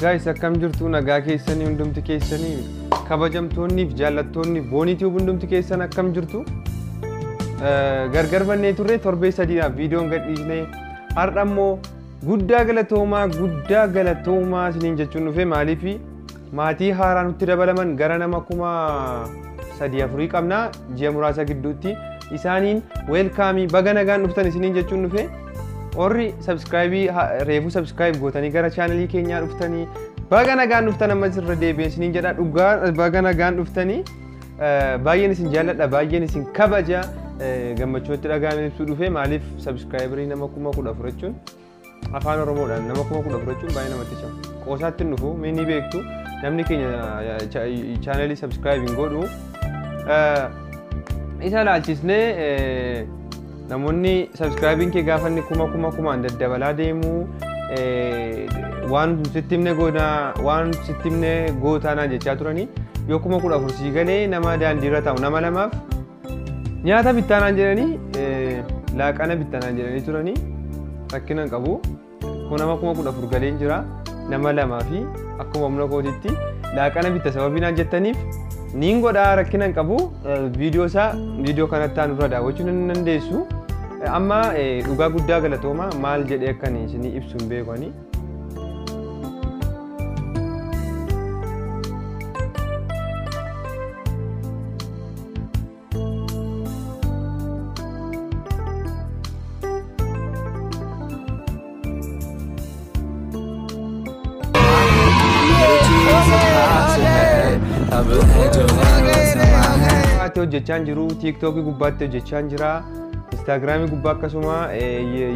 Guys, akkam jirtu? Nagaa keessanii hundumti keessanii, kabajamtoonniif jaallattoonni Boonii Tube hundumti keessan akkam jirtu? Gargar bannee turre torbee sadiidhaaf viidiyoon gadhiisnee, har'a immoo guddaa galatoomaa, guddaa galatoomaa isiniin jechuun dhufe. Maaliif maatii haaraa nutti dabalaman gara nama 3,000 4,000 qabna ji'a muraasa gidduutti, isaaniin welcome, baga nagaan dhuftan isiniin jechuun dhufe. Warri subscribe reefuu subscribe gootanii gara chaanalii keenyaa dhuftanii, baga nagaan dhuftan. Ammas irra deebi'een isiniin jedha, dhugaa baga nagaan dhuftanii. Baay'een isin jaalladha, baay'een isin kabaja. Gammachuu itti dhaga'ame ibsuu dhufe. Maaliif subscriberii nama 14,000 jechuun, afaan Oromoodhaan nama 14,000 jechuun baay'ee namatti cima. Qoosaatti hin dhufu, mee ni beektu, namni keenya chaanalii subscribe hin godhu. Isa ilaalchisnee namoonni subscribeiin kee gaafa inni kuma kuma kumaan daddabalaa deemu waan sitti himne goonaa, waan sitti himne gootaanaa jechaa turanii, yoo 14,000 sii galee nama daandiirra taa'u nama lamaaf nyaata bittaanaan jedhanii, laaqana bittaanaan jedhanii turanii, rakkina hin qabu. Kun nama 14,000 galeen jira, nama lamaa fi akkuma humna kootitti laaqana bitta sababii naan jettaniif niin godhaa, rakkina hin qabu. Viidiyoo isaa viidiyoo kanatti aanu irra daawwachuu ni dandeessu. Amma dhugaa guddaa galatooma, maal jedhee akkan isinii ibsu hin beeku ani. अब है जो है वो समा है। Gubbaatti hojjechaa jiru, TikTokii gubbaatti hojjechaa jira, Instagramii gubbaa akkasuma,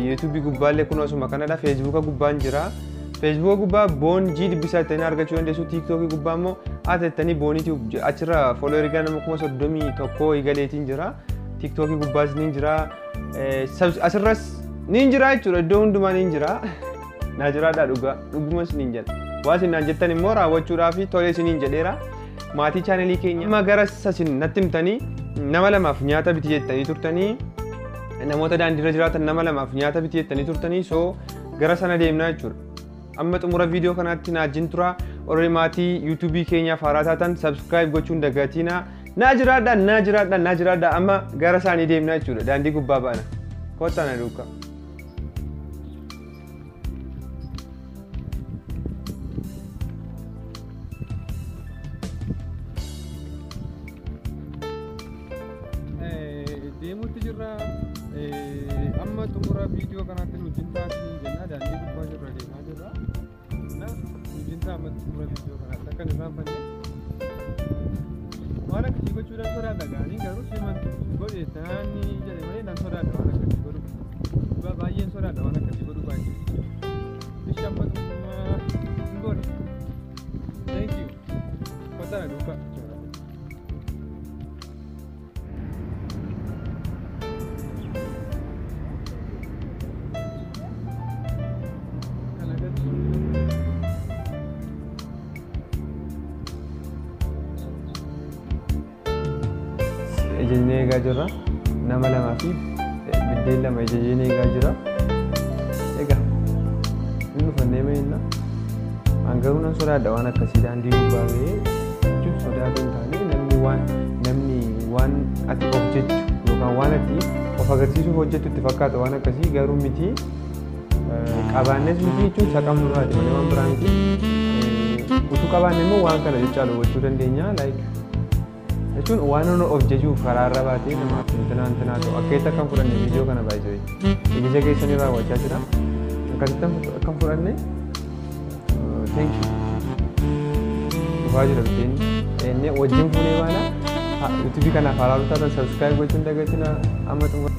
YouTubeii gubbaallee kun asuma kanadha, Facebooka gubbaan jira. Facebooka gubbaa Boon G Dubbisaa jettanii argachuu dandeessu. TikTokii gubbaa immoo ati jettanii Booniitii achirra followerii gara nama 31,000 eegaleetiin jira. TikTokii gubbaas ni jira. Asirras ni jira jechuudha, iddoo hundumaa ni jira. Naa jiraadhaa, dhugaa dhuguma isiniin jedha. Waan isin naan jettan immoo raawwachuudhaaf tolee isiniin jedheera. Maatii chaanelii keenya, amma gara sasin natti himtanii, nama lamaaf nyaata biti jettanii turtanii, namoota daandiirra jiraatan nama lamaaf nyaata biti jettanii turtanii, soo gara sana deemnaa jechuudha. Amma xumura viidiyoo kanaatti na wajjin tura. Warri maatii YouTubeii keenyaaf haaraa taatan subscribe gochuun dagatinaa. Naa jiraadhaa, naa jiraadhaa, naa jiraadhaa. Amma gara isaanii deemnaa jechuudha. Daandii gubbaa baana. Kottaa na duukaa. Deemuutti jirra. Amma xumura viidiyoo kanaatti nu wajjin taasisanii jenna. Daandii gubbaa jirra, deemaa jirra. Na wajjin ta'a amma xumura viidiyoo kanaatti akka hin irraanfanne. Waan akkasii gochuudhaan sodaadha gaanii, garuu siman godhe taanii jedhe malee nan sodaadha waan akkasii godhu. Dhugaa baay'een sodaadha waan akkasii godhu baay'ee. Ishi amma xumura hin goone. Thank you. Kottaa na duukaa. Kana gadi. Ejjennee eegaa jirra. Nama lamaa fi biddeen lama ejjennee eegaa jira. Egaa inni dhufannee meenna. An garuu nan sodaadha waan akkasii daandii gubbaa ba'ee jechuun, sodaatu hin taane, namni waan ati of jechu yookaan waan ati of agarsiisuuf hojjettu itti fakkaata waan akkasii, garuu miti. Qabaannes miti jechuun saqamnu irraati malee waan biraa miti. Utuu qabaanne immoo waan kana jechaa gochuu dandeenya, like jechuun waan nu of jajuuf karaarra baatee namaaf intinaa intinaa ta'u akka itti akkam fudhanne viidiyoo kana baay'isee ija keessanii raawwachaa jira. Akkasitti akkam fudhanne. Thank you. Dhufaa jira biddeen, inni wajjin fuunee baana. YouTubeii kanaaf haaraa taatan subscribe gochuun dagatina amma xumura.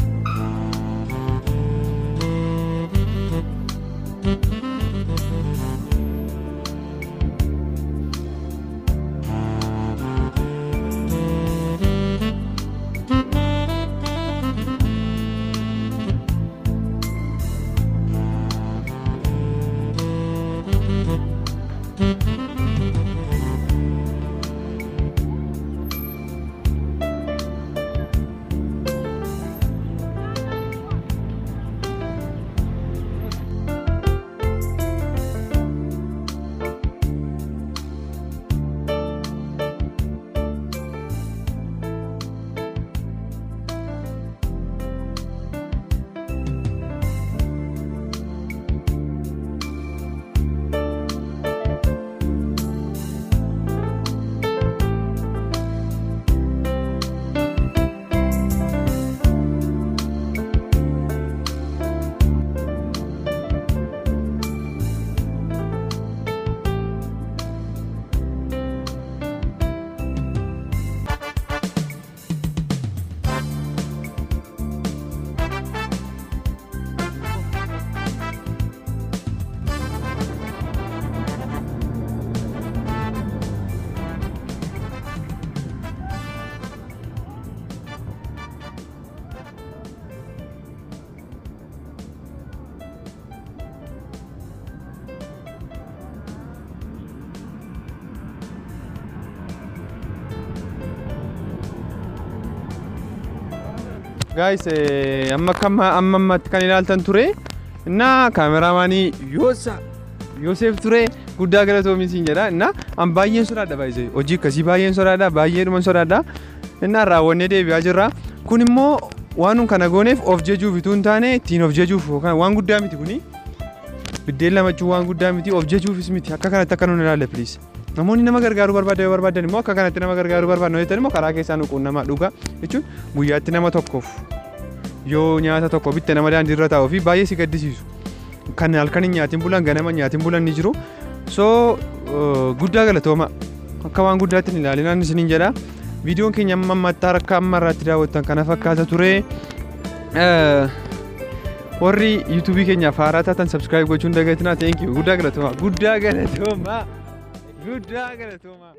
Guys, amma akka amma ammaatti kan ilaaltan ture. Innaa kaameraamaanii Yoosa Yoosef ture, guddaa galatoomi siin jedha. Innaa an baay'een sodaadha baay'ee hojii akkasii, baay'een sodaadha, baay'eedhuma sodaadha. Innaa raawwannee deebi'aa jirra. Kun immoo waan nun kana gooneef of jajuuf utuu hin taane ittiin of jajuuf yookaan waan guddaa miti kuni. Biddeen lamachuu waan guddaa miti, of jajuufis miti. Akka kanatti akka nun ilaalle please. Namoonni nama gargaaruu barbaadan yoo barbaadan immoo, akka kanatti nama gargaaruu barbaadan yoo jettan immoo, karaa keessaa nu quunnamaa. Dhugaa jechuun guyyaatti nama tokkoof yoo nyaata tokko bitte, nama daandii irra taa'uu fi baay'ee si gaddisiisu. Kan halkan hin nyaatin bulan, ganama hin nyaatin bulan ni jiru. So guddaa galatooma. Akka waan guddaatti hin ilaalinaan isiniin jedha. Viidiyoon keenya amma ammaatti harka amma irratti daawwattan kana fakkaata ture. Warri yuutuubii keenyaaf haaraa taatan subscribe gochuun dagatinaa. Thank you. Guddaa galatooma. Guddaa galatooma. Guddaa galatooma.